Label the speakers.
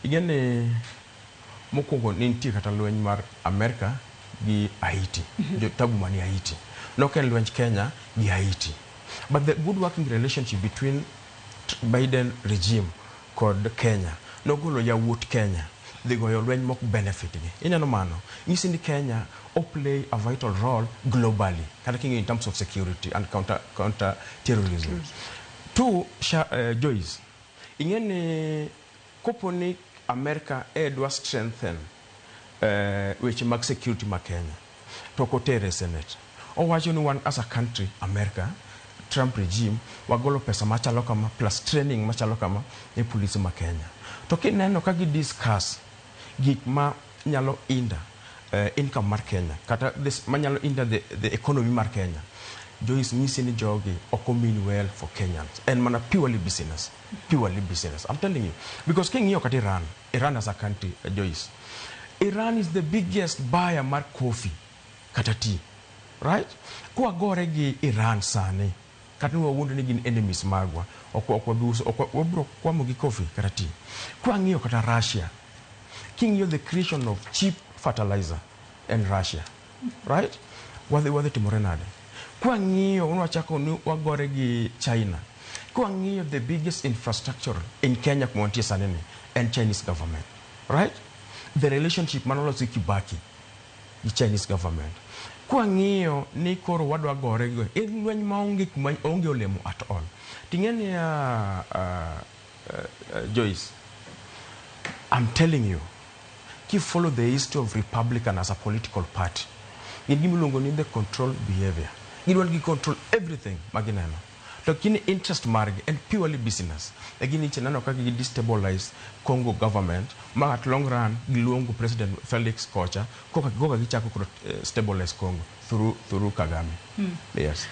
Speaker 1: Ing'e ni mokwongo ne nitie kata lweny mar Amerika gi Haiti, jo tabu mani Haiti. Nok en lwenj Kenya gi Haiti. But the good working relationship between Biden regime kod Kenya nogolo yawuot Kenya dhi goyo lweny mok benefit gi. Ineno mano? Nyisi ni Kenya o play a vital role globally, kata king'iyo in terms of security and counter terrorism. Two, Joyce, ing'e ni kopo ni America e dwa strengthen weche mag security ma Kenya to ok otere e Senate. Owacho ni wan as a country, America, Trump regime, wagolo pesa machalo kama plus training machalo kama ne polisi ma Kenya. To kineno ka gi discuss gik ma nyalo hinder income mar Kenya kata this, manyalo hinder the economy mar Kenya. Joyce, nyisi ni jogi ok mean well for Kenyans. En mana purely business. Purely business. I'm telling you. Because king'iyo kata Iran, Iran as a country, Joyce, Iran is the biggest buyer mar coffee kata tea. Right? Kwagore gi Iran sani, kata ni wawuondo ni gin enemies magwa, ok wabi uso, ok wabro kwamo gi coffee kata tea. Kwang'iyo kata Russia, king'iyo the creation of cheap fertilizer in Russia, right? Wadhi timore nade? Kwang'iyo wachako ni wagore gi China. Kwang'iyo the biggest infrastructure in Kenya kuma wantie sani ni en Chinese government, right? The relationship manolosi Kibaki gi Chinese government. Kwang'iyo ni koro wadwa gore gi en lweny maonge kuma onge olemo at all. Ting'e niya, Joyce, I'm telling you, ki follow the history of Republican as a political party, gin gima iluongo ni the control behavior. Gidwa ni gi control everything ma gineno. To gin interest margi en purely business. E gin niche neno kaka gi destabilize Congo government ma at long run giluongo President Felix kocha koka gichako koro stabilize Congo through Kagame. Yes.